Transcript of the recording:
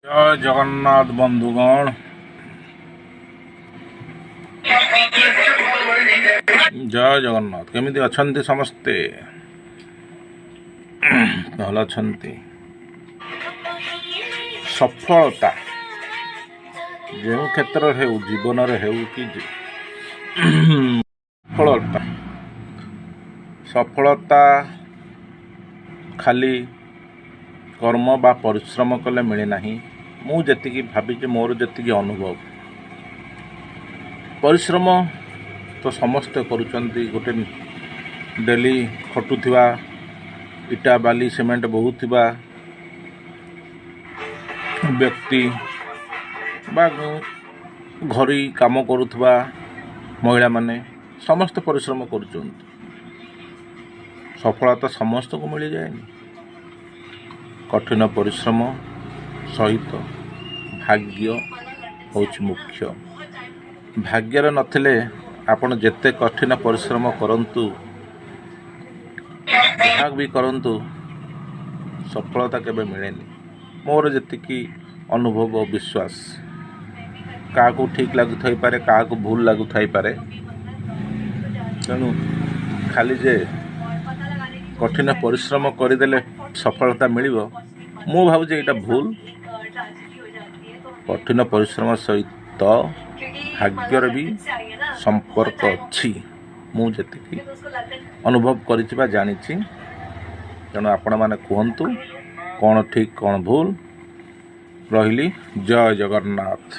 ଜୟ ଜଗନ୍ନାଥ ବନ୍ଧୁଗଣ, ଜୟ ଜଗନ୍ନାଥ। କେମିତି ଅଛନ୍ତି ସମସ୍ତେ? ଭଲ ଅଛନ୍ତି? ସଫଳତା ଯେଉଁ କ୍ଷେତ୍ରରେ ହେଉ, ଜୀବନରେ ହେଉ କି ସଫଳତା, ସଫଳତା ଖାଲି କର୍ମ ବା ପରିଶ୍ରମ କଲେ ମିଳେ ନାହିଁ। ମୁଁ ଯେତିକି ଭାବିଛି, ମୋର ଯେତିକି ଅନୁଭବ, ପରିଶ୍ରମ ତ ସମସ୍ତେ କରୁଛନ୍ତି। ଗୋଟେ ଡେଲି ଖଟୁଥିବା, ଇଟା ବାଲି ସିମେଣ୍ଟ ବୋହୁଥିବା ବ୍ୟକ୍ତି ବା ଘରୋଇ କାମ କରୁଥିବା ମହିଳାମାନେ ସମସ୍ତେ ପରିଶ୍ରମ କରୁଛନ୍ତି। ସଫଳତା ସମସ୍ତଙ୍କୁ ମିଳିଯାଏନି। କଠିନ ପରିଶ୍ରମ ସହିତ ଭାଗ୍ୟ ହେଉଛି ମୁଖ୍ୟ। ଭାଗ୍ୟରେ ନଥିଲେ ଆପଣ ଯେତେ କଠିନ ପରିଶ୍ରମ କରନ୍ତୁ, ଯାହା ବି କରନ୍ତୁ, ସଫଳତା କେବେ ମିଳେନି। ମୋର ଯେତିକି ଅନୁଭବ ଓ ବିଶ୍ୱାସ, କାହାକୁ ଠିକ୍ ଲାଗୁଥାଇପାରେ, କାହାକୁ ଭୁଲ ଲାଗୁଥାଇପାରେ। ତେଣୁ ଖାଲି ଯେ କଠିନ ପରିଶ୍ରମ କରିଦେଲେ ସଫଳତା ମିଳିବ, ମୁଁ ଭାବୁଛି ଏଇଟା ଭୁଲ। କଠିନ ପରିଶ୍ରମ ସହିତ ଭାଗ୍ୟର ବି ସମ୍ପର୍କ ଅଛି, ମୁଁ ଯେତିକି ଅନୁଭବ କରିଛି ବା ଜାଣିଛି। ତେଣୁ ଆପଣମାନେ କୁହନ୍ତୁ କ'ଣ ଠିକ୍, କ'ଣ ଭୁଲ। ରହିଲି, ଜୟ ଜଗନ୍ନାଥ।